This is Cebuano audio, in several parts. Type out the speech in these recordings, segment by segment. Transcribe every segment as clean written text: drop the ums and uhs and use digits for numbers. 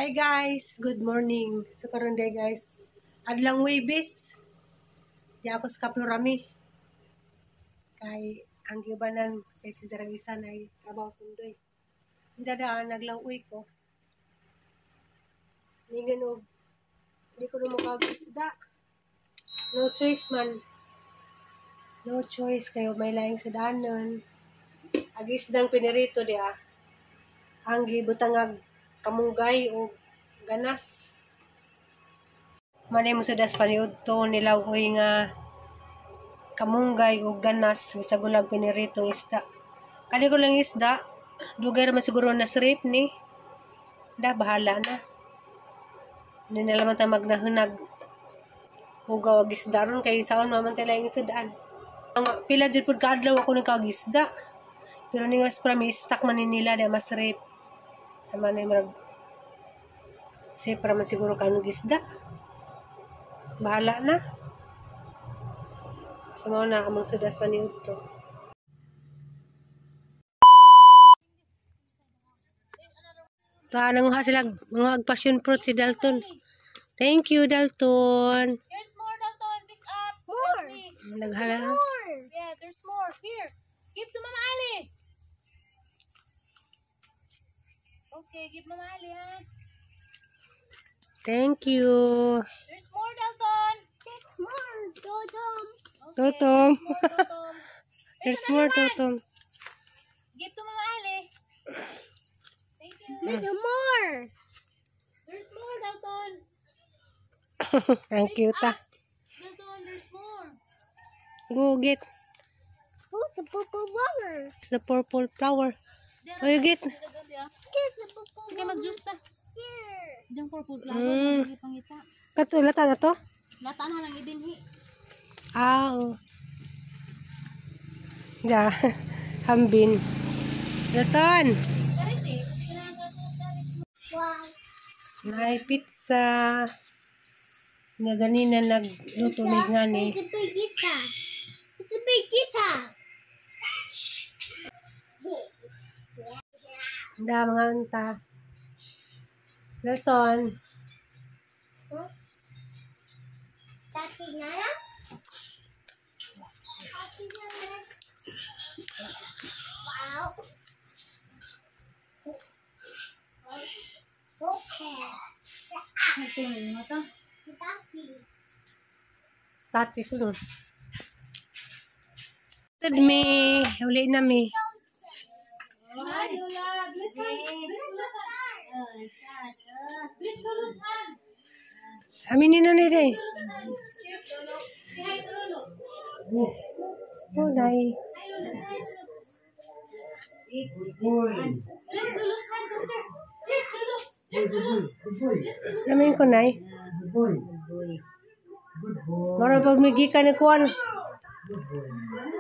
Hi guys, good morning. So karon day guys, adlang Webes. Di ako sa Kaplorami. Kay ang giubanan kay si Daragisan ay trabaho sundoy. Unsa da naglaw-uy ko. Ningan og di ko na makag-isda. No choice man. No choice kayo may laing sudanon. Ag isdang pinirito di ah. Ang gibutangag kamunggay o ganas. Manay mo sa das paniudto nilaw-oy nga kamunggay o ganas sa gulag piniritong isda. Kali ko lang isda, dugay ra man siguro na srip ni. Da bahala na. Hindi na laman ta magnahunag hugaw og isda ron kay saon man tay laing isdaan. Ang pila jud pud kaadlaw ako nagkaog isda. Pero ningas promise stock man ni nila da mas rip. Sa manay murag safe ra man siguro kanog isda. Bahala na. So mao na among sudas paniudto. Ta nanguha sila mga passion fruit si Dalton. Thank you, Dalton. Here's more, Dalton. Pick up. More. Naghala. Yeah, there's more. Here. Give to Mama Ali. Okay, give Mama Ali, ha? Thank you. There's more, Dalton. There's more, Dodong. Okay, Totong. There's more, Dodong. There's more, Totong. Give to Mama Ali. Thank you. There's more. There's more, Dalton. Ang cute ah. Dalton, there's more. Go get. Oh, the purple flower. It's the purple flower. Oh, you get. Get the purple Sige, mag-juice ta. here. Diyan purple flower. Sige, pangita. Katulatan na to? Lata na lang ibinhi. Ah, oh. Da. Hambin. Dalton. Karite, kasi kailangan ka sa Wow. May pizza. Nga ganina nagluto ni nga ni. It's a big pizza. It's a big pizza. Da, mga anta. Dalton. Huh? Tati Nana? Tati Nana. Wow. Okay. Nagtingin mo to. Tati. Tati ko nun. Tad mi. Uli na mi. Hi, Lola. Bless her. Bless Lola's hand. Bless Lolo's hand. Aminin na ni day. Cheers, Lolo. Say hi to Lolo. Oh, day. Hi, Lolo. Say hi to Lolo. Bless Lolo's hand, sister. Cheers, Lolo. Cheers, Lolo. Amin ko, nay. Mara pag may gikan ni kuan.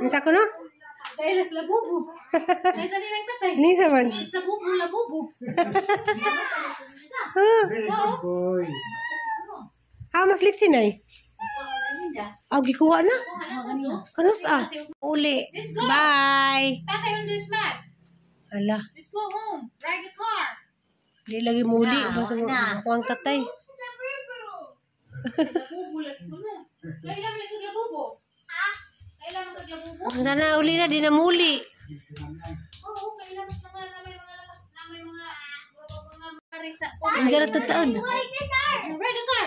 Unsa ko no? Dahil sa labubo. Dahil sa nilang tatay. Ni sa man. Sa bubo, labubo. Ah, Very good boy. ah mas liksi nay. Ah, gikuha na. Kanus ah. Uli. Let's go. Bye. Tatay on this mat. Ala, Let's go home. Ride the car. di lagi muli. Basta mo ako ang tatay. Labubo lagi ko no. Kailan mo kag labubo? Ha? Kailan mo kag labubo? Ang na uli na di na muli. Oo, kailan mo mga na may mga lakas na may mga mga marisa. Ang jara tataon. Ride the car.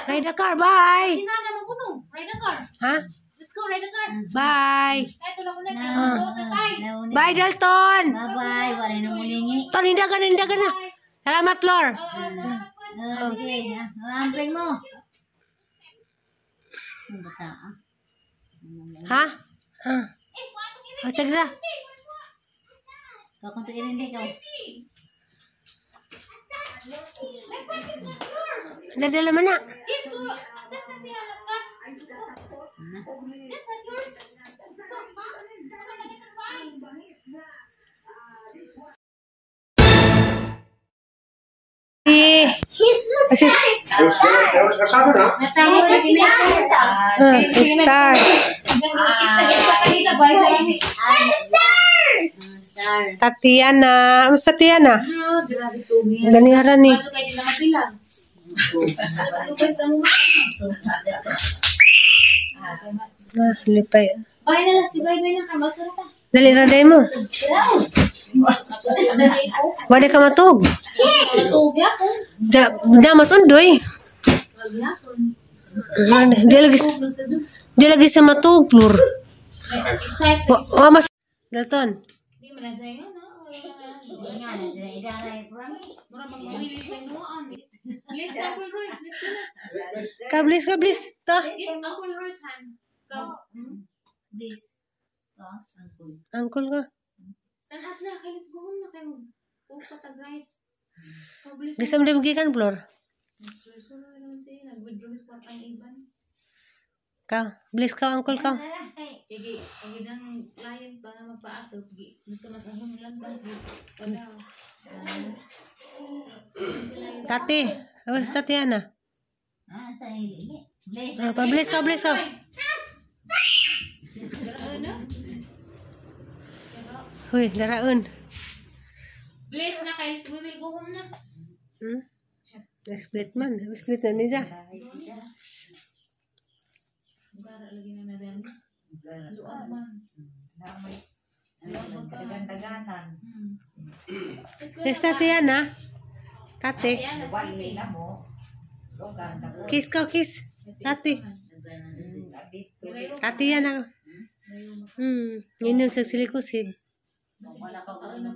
Ride the car. Bye. Hindi na naman kuno. Ride the car. Ha? Let's go, ride the car. Bye. Kahit wala ko na kailangan sa tay. Bye, Dalton. Bye-bye. Wala na mulingi. Ton, hindagan na, hindagan na. Salamat, Lor. Oo, salamat po. Oh, sige. Amping mo. Ang bata, ah. Ha? Ah. Oh, tsagra. Kakunti irindi ka. Dadala man na. Give to that's not yours, Scott. That's not yours. Eh, kasi, Nasama ko na ah, star. Star. Tatiana. Mas Tatiana? Grabe tubig. Ganihara ni. Ano kayo na mapilang? Dugay sa mo. Ah, lipay. Bye na lang si bye bye na kay matura ta. Dali na day mo. Wala ka matug. Matug yapon. Da, da mas undoy. Magyapon. Di lagi sa matug, Flor. Excited. Wa mas Dalton. Di man na sa inyo na. Wala na. Nga na, ida na prami. Mura bang mawili sa inuan. Bless Uncle Roy. Bless ka na. Kablis, kablis. Ta. Give Uncle Roy's hand. Go. Please. Oh, angkol. Angkol ka. Tanat na. Kailit guhon na kayo. Upat ag rice. Kablis. Gusto mo din gikan, Flor? Bless ko na naman siya. Nag-withdraw sa kwartang iban. Ka. Bless ka, angkol ka. Wala kay. Kaya ang idang client ba nga magpa-atop, dito mas ahon lang ba? Wala. Tati. Ako si Tatiana. Ah, sa ili. Bless. Ah, pa-bless ka, bless ka. Pero ano? Pero, Huy, daraon. bless na kayo. We will go home na. Hmm? Split man. Split na niya. Bugara lagi na nadani. Luag man. Luag man ka. Dagdagan. Yes, Tatiana. Tati. Tatiana, Wali sleeping. na mo. Lugan na mo. Kiss ka, kiss. Tati. Dito. Tatiana. Yun yung sa silikusig. Wala ka kang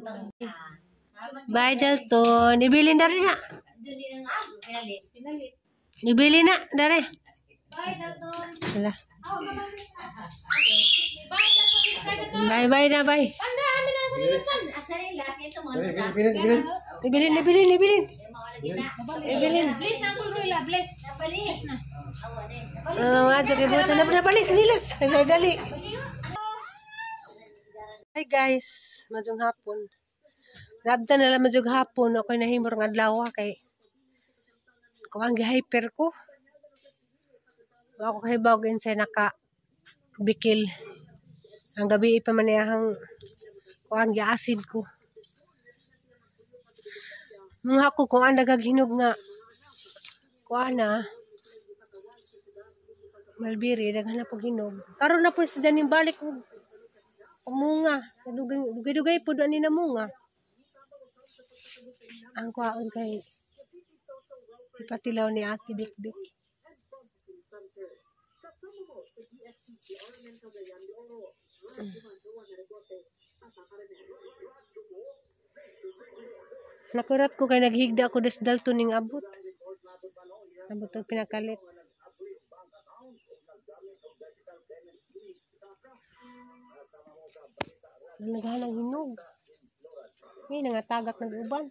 Bye, Dalton. Ibilin na rin na. Dili nang ago pinalit. Pinalit. Ibilin na, dare. Bye, Dalton. Wala. Oh, bye. Bye, Dalton. Bye, bye na, bye. Panda, amin na sa nila. Aksa rin last ito mga sa. Ibilin, ibilin, ibilin. Mga lagi na. Ibilin. Bless, Uncle Roy la. Bless. Napali. Awa din. Napali. Ah, nga, kay buta na nabalik sa nilas. Nagdali. Hi guys, madyong hapon. Rabda na lang madyong hapon ako'y nahimor ng adlaw kay kuang gi-hyper ko. Wa ako kahibaw insay naka bikil. Ang gabi pa man niyahang kuang gi-acid ko. Mga ako kung ang nagaghinog nga kuan na Malbiri, daghan na po hinog. Karon na po sa daning balik og munga. Dugay-dugay po doon ni na munga. Ang kwaon kay ipatilaw ni Ate Bikbik. Nakurat ko kay naghigda ko des dalto ning abot. Abot ang pinakalit. Naghanang hinog. May nangatagak ng uban.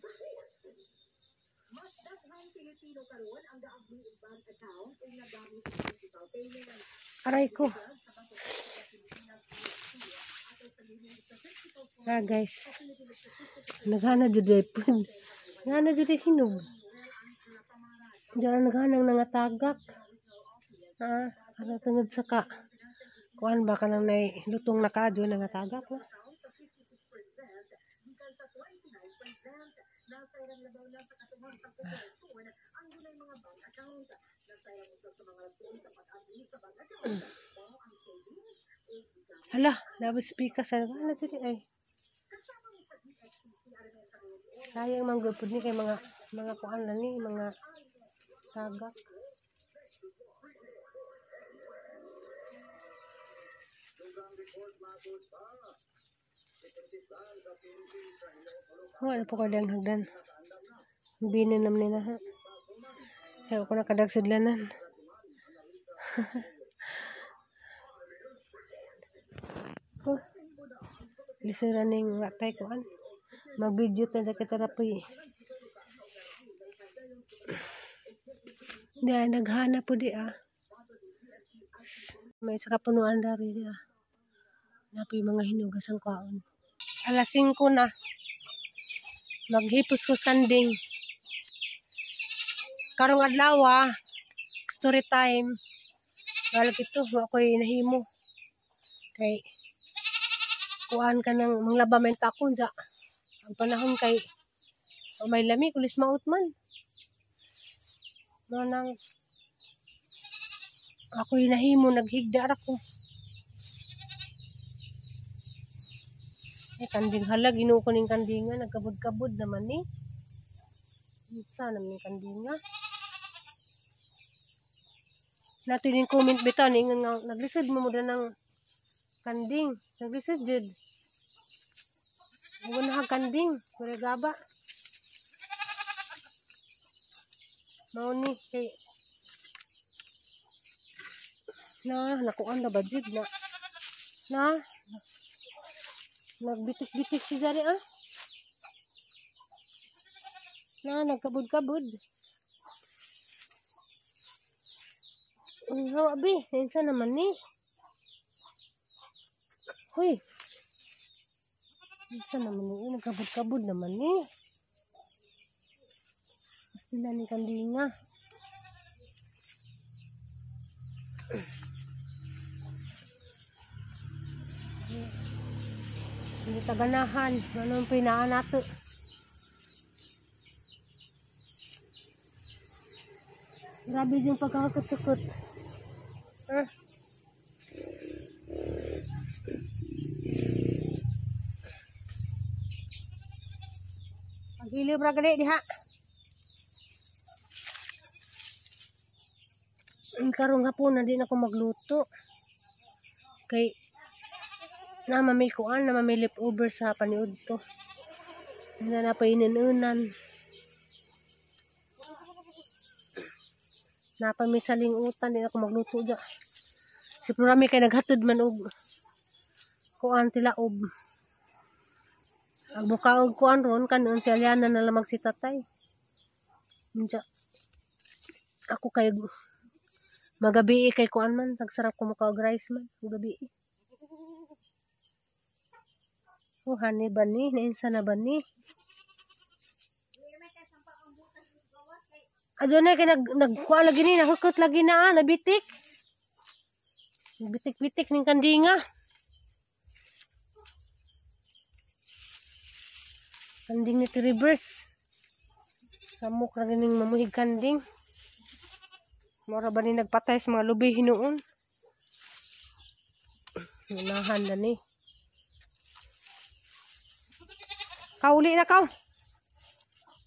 Aray ko. Ah, guys. Naghana jud ay pud. Naghana jud ay hinog. Diyan naghanang nangatagak. Ah, ara tungod sa ka. Kuan ba ka nang nay lutong na kadyo nangatagak na. Hala, labas speaker sa ano diri ay. Sayang man gud pud ni kay mga kuan na ni, mga tagak. Wala po kadang hagdan. Binin naman nila ha. Kaya ako nakadagsidlanan. Oh. Lisura ning watay kuan. Mag-video ta sa kitarapoy. Di ay naghana po di ah. May isa kapunuan dari di ah. Napoy mga hinugas ang kwaon. Alas 5 na. Maghipos ko sanding. Karong adlaw ah, story time. Balik ito, ako'y nahimo. Kay kuan ka ng manglaba man takon sa ang panahon kay oh, may lami kulis maut man. Mao nang ako'y nahimo naghigda ra ko. Ay, kanding hala, Ginoo ko ning kandinga, nagkabod-kabod naman ni. Unsa naman ning kandinga? Natin yung comment bitaw ni nga naglisod mo mo ng kanding, naglisod jud. Mugo na kanding, mura gaba. Mao ni kay na nakuan na ba jud na. Na nagbitik-bitik si Zari ah. Na nagkabod-kabod. Uy, hawa bi, insa naman ni? Hoy. Insa naman ni? Nagkabod-kabod naman ni. Basta ni kandinga. Hindi taganahan. Ano ang pinaan nato? Grabe yung pagkakakot-sukot. Ah. Paghilib ra gani diha. Karong hapon na di na ko magluto. Kay na mami kuan, na mami leftover sa paniud to. Na napainunan. Napamisaling utan, di na ko magluto dya. Si Plurami kay naghatod man og kuan tilaob. Ang bukaog kuan ron kanon si Aliana na lamang si tatay. Unja. Ako kay magabi kay kuan man, nagsarap ko mukaog rice man, gabi. Oh, hani ba ni? Nainsa na ba ni? Adyo na kay nagkuan lagi ni, nahukot lagi na, nabitik. Bitik-bitik ning kandinga. Kanding ni reverse. Samok ra ning mamuhig kanding. Mora ba ni nagpatay sa mga lubi hinuon? Unahan na ni. Kauli na kaw.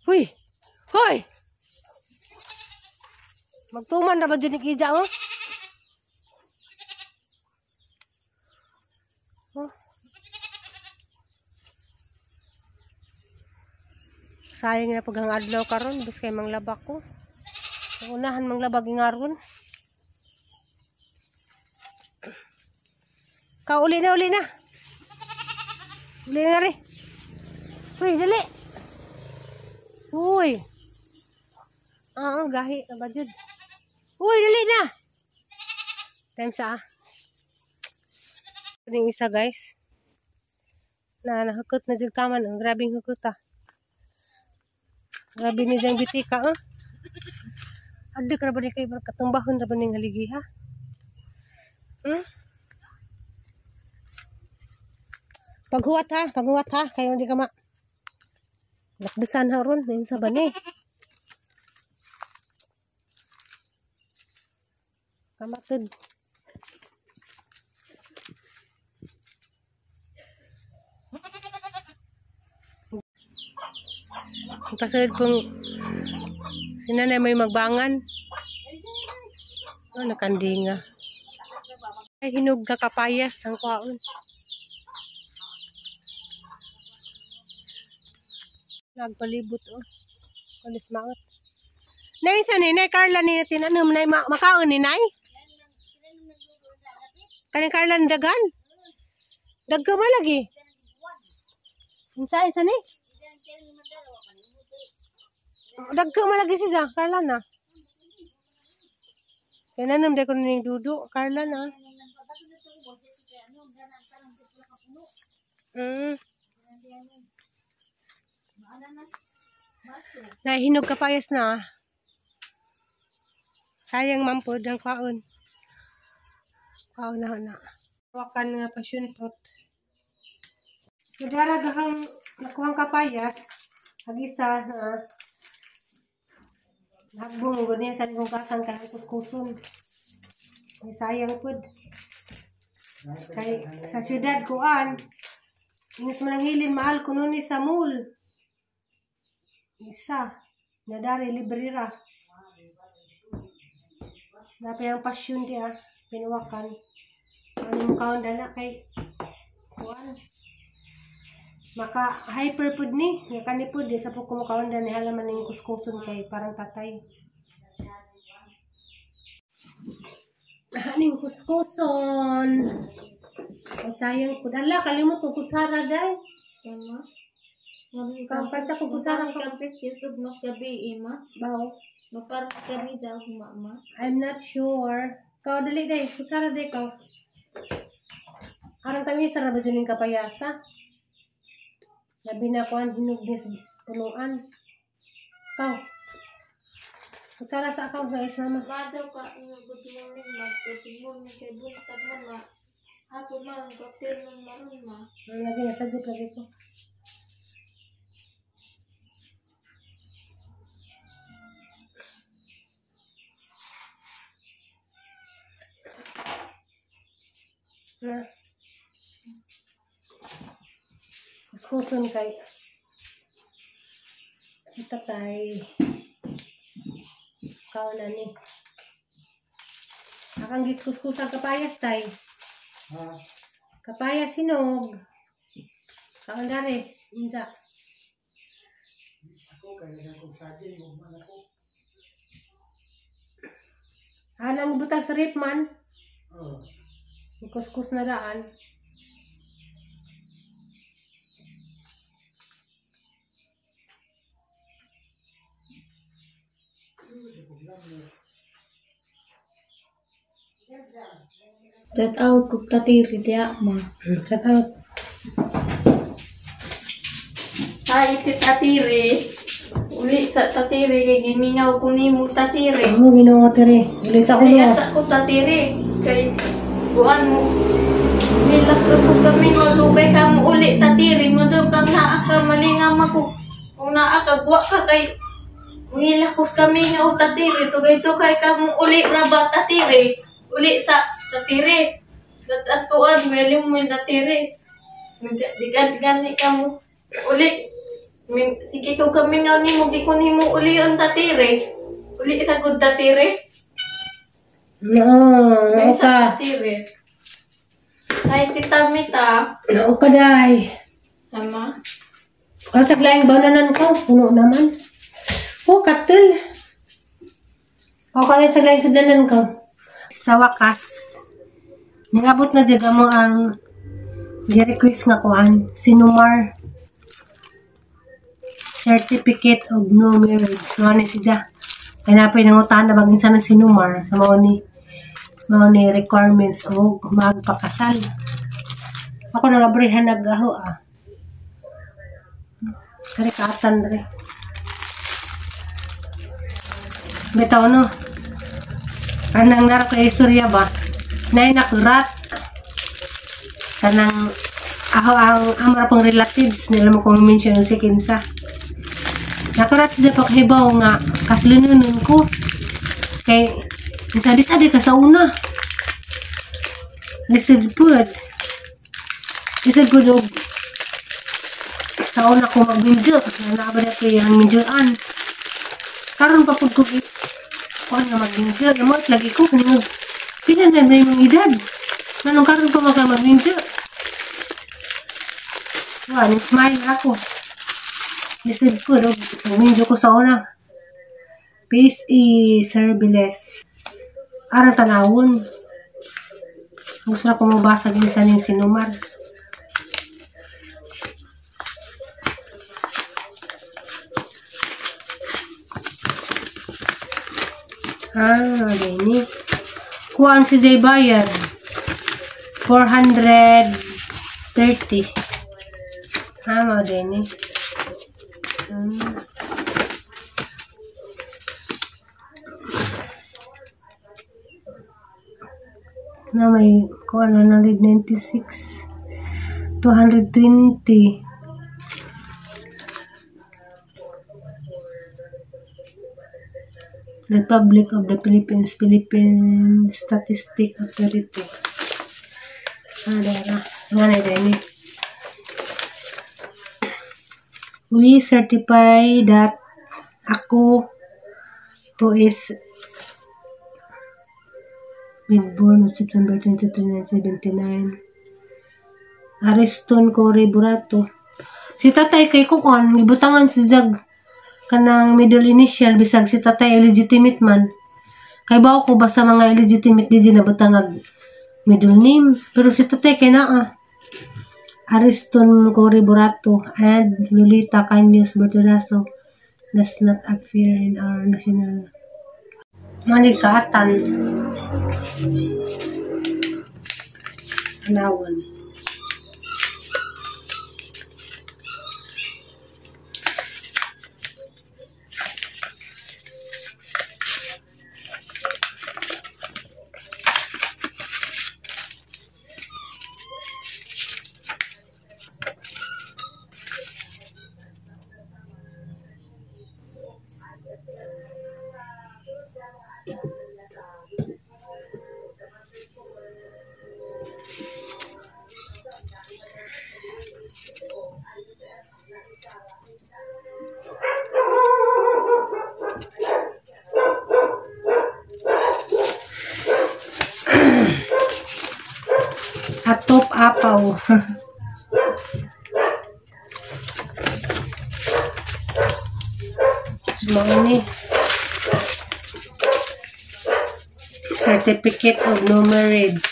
Huy. Hoy. Magtuman na ba dyan ni Kija, oh? Oh. Sayang na pag ang adlaw karon, bis kay manglabak ko. Unahan manglabag ingaron. Kauli na, uli na. Uli na rin. Uy, dali. Uy. Ah, gahi na ba jud? Uy, dali na. Time sa ah. Yung isa guys. Na nahukot na jud kaman, ang grabing hukot ah. Grabe ni diyang bitika ah. Adik ra ba ni kay katumbahon ra ba ning haligi ha? Hmm? Paghuwat ha, kayo hindi ka ma. Lakbisan ha ron, sa ba ni? Kamatod. Pasunod pong sinanay may magbangan. Oh, nakandinga. Ay, hinog kakapayas ang kwaon. Nagpalibot oh. Alis maot. Nay sa ni Nay Carla ni tinanom nay makaon ni Nay. Kaning Carla ni daghan. Dagko ba lagi? Unsa ni? Dagko man lagi siya Carla na. Tinanom day ko ning dudo Carla na. Nahinog kapayas na. Sayang mampod ang kaon. Kaon na na. Wakan nga passion fruit. Sudara gahang nakuhang kapayas. Hagisa na. Nagbong gud niya sa kong kasang kay kuskuson. May sayang pud. Kay sa syudad kuan. Ingos man ang hilin mahal kuno ni sa mall. Isa nadari libre ra. Napay ang pasyon di ah, pinuwakan. Ano mo kaon dana kay kuan. Maka hyper pud ni, nga kani pud di sa pud kumukaon dani halaman ning kuskuson kay parang tatay. Aning kuskuson. Ay sayang pud. Ala kalimot ko kutsara day. Tama. Kampasa ko kutsara ka. Kampes kisog mas gabi ima. Baw. Maparang kami daw mama. I'm not sure. Kau dali day, kutsara day ka. Arang tami sa ba dyan yung kapayasa? Labi na kuan hinog ni sa punuan. Kau. Kutsara sa akaw guys, mama. Ma daw ka good morning ma. Good morning kay buntag man ma. Hapon man cocktail man maron ma. Ang lagi nasa joke lagi ko. Na. Kuskuson kay si tatay. Kao na ni. Akang gitkuskusan kapayas tay. Ha? Kapayas hinog. Kaon dare, unsa? Ako kay akong saging ug man ako. Anang butang sa rep man. Oh. Kuskus na daan. That out kog tatiri diya ma. Shout out. Hi, ti tatiri. Uli sa tatiri kay gimingaw ko nimo tatiri. Oh, Ginoo tere. Uli sa Kay kuno. asa ko tatiri kay kuan mo. Nilak ko kami mo dugay ka mo uli tatiri mo daw kang naa ka malinga mako. Kung naa ka buwa ka kay ngilakos kami nga o tatiri tugay-tugay ka mo uli ra ba tatiri. Uli sa tatiri. At kuan melim mo tatiri. Digan gani ka mo uli. Sige ko kami nga nimo di ko nimo uli ang tatiri. Uli sa good tatiri. No, Ay, no sa ka. tatiri. Ay, tita Mita. No ka day. Tama. Kasag laing bananan ko, puno naman. Oh, katil. O ka sa laing sudlanan ko. Sa wakas, nangabot na jud mo ang gi-request nga kuan, sinumar certificate of no marriage. Mao ni siya. Kay napay nangutan na bang insa na sinumar sa mao ni requirements og magpakasal. Ako nagabrihan nagaho ah. Kare kaatan dre. Bitaw no. Kanang nara ko istorya ba? Nay nakurat. Kanang ako ang amra pong relatives nila mo kong mention si kinsa. Nakurat siya paghibaw nga kaslununon ko. Kay isa di ka sa una. Lisod pud. Lisod pud og sa una ko magminjo. Naabad ako yung minjoan. Karon pa pud ko kuan nga magminjo. Namot lagi ko kanino. Pila na ba imong edad? Manong karon pa maka magminjo. Wa ni smile ako. Lisod pud og magminjo ko sa una. Peace is serviles. Arang tanawon. Gusto na ko mabasa din sa ning sinumar. Ah, gini. Kuan si Jay bayad. 430. Ah, mga gini. Na may kuan 196, 220. Republic of the Philippines, Philippine Statistic Authority. Ah, dara. Nga na ni. We certify that ako who is been born on September 23, 1979. Ariston Cory Burato. Si tatay kay kuan, gibutangan si Zag kanang middle initial bisag si tatay illegitimate man. Kay bawo ko basta mga illegitimate di na butangag middle name, pero si tatay kay naa. Ariston Cory Burato and Lolita Caños Bertolaso does not appear in our national. Manig kaatan. Anawan. Atop apaw. Mao ni Certificate of No Marriage.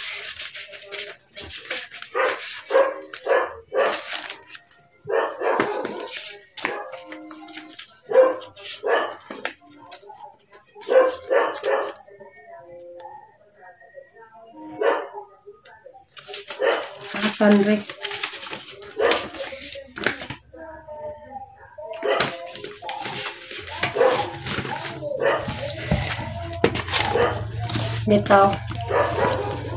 Tanre. Bitaw.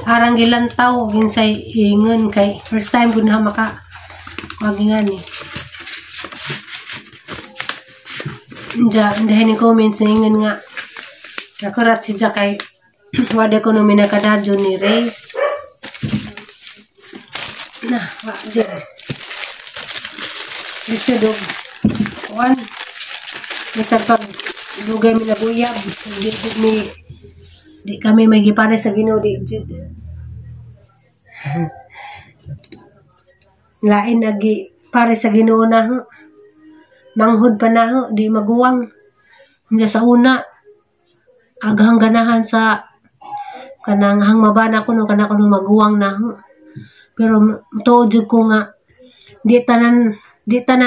Arang gilantaw ginsay ingon kay first time gud na maka wagi nga ni. Nja, ndahin ni comments na ingon nga. Nakurat si Ja kay wala ko no minakadadyo ni Ray. Na, wa jud. Lisod og kuan. Bisag pag dugay mi naguyab, di kami may gipare sa Ginoo di jud. Lain agi pare sa Ginoo na ho. Manghod pa na ho, di maguwang. Nya sa una aghang ganahan sa kanang hang mabana kuno kana kuno maguwang na ho. Pero tuod jud ko nga di tanan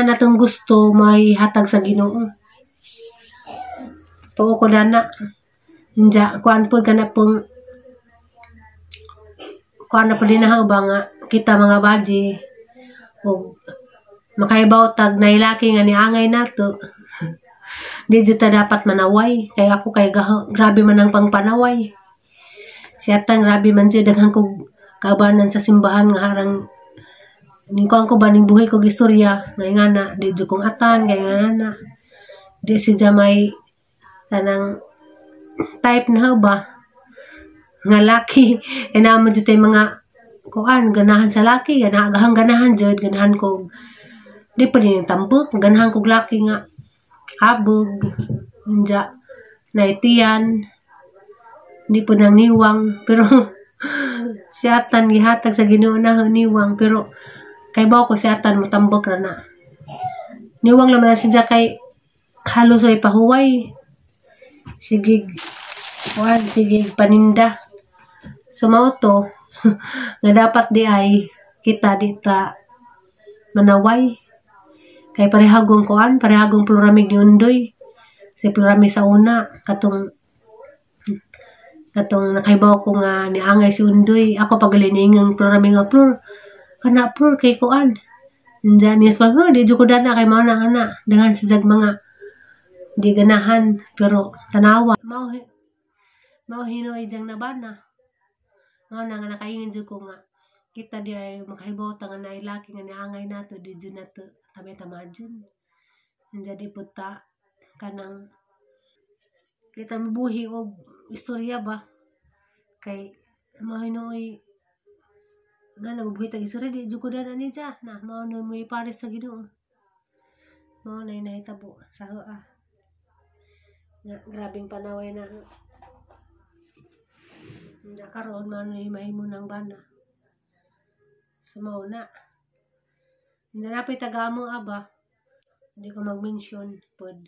natong gusto may hatag sa Ginoo. Tuo ko dana. Inja kuan pud kana pong kuan na pud din na ba nga kita mga baji og makaibaw tag nailaki nga niangay nato. Di jud ta dapat manaway kay ako kay grabe man ang pangpanaway. Siya tang grabe man jud daghan kog kaubanan sa simbahan nga harang ning kuan ko ba ning buhi kog istorya nga ngana di jud kong atan kay ngana di siya may tanang type na ba nga laki e naman jud tay mga kuan ganahan sa laki ganahan ganahan jud ganahan kog di pa din tambok ganahan kog laki nga habog unja naitian di po nang niwang pero si atan gihatag sa Ginoo na niwang pero kay bawo ko si atan motambok ra na niwang lang man siya kay halos ay pahuway sige kuan sige paninda so mao to nga dapat di ay kita di ta manaway kay parehagong kuan parehagong pluramig ni Undoy si plurami sa una katong nakaibaw ko nga niangay si Undoy ako pagaliningang plurami nga plur kana plur kay kuan Diyan niya sa di jud ko dana kay mao na ana dangan si jag mga di ganahan pero tanawa mao mao hinoy jang nabana mao na nga nakaingon jud ko nga kita di ay makahibaw ta nga naay laki nga niangay nato di jud nato tami tamadyon. Jadi pud ta kanang Kita mabuhi og istorya ba kay mao hinuoy nga nabubuhi tag istorya, di jud ko dana ni siya na mao na mo ipares sa Ginoo. Mao na nahitabo sa hoa nga grabeng panaway na na karon mao na mahimo ng bana. So mao na. Hindi na tagamo aba. Hindi ko mag-mention pod.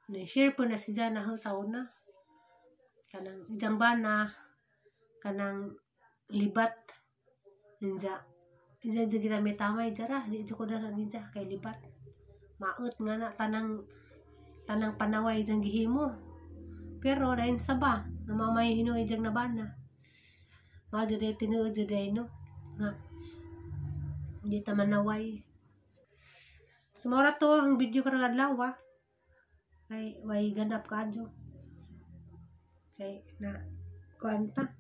Na-share po na siya na taon na. Kanang ijang bana, kanang libat. Ninja. Ija jud kita may tamay jara, di jud ko na ninja kay libat. Maot nga na tanang tanang panaway ijang gihimo. Pero lain sa ba, nga mamay hinuoy ijang nabana. Mao jud ay tinuod jud ay no. Nga hindi ta manaway. So mao ra to ang video karong adlaw. Kay way ganap kaadyo. Kay na kuan ta.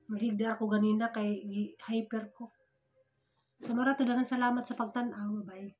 Mahigda ako ganina kay hyper ko. So mao ra to, daghang salamat sa pagtan-aw. Bye.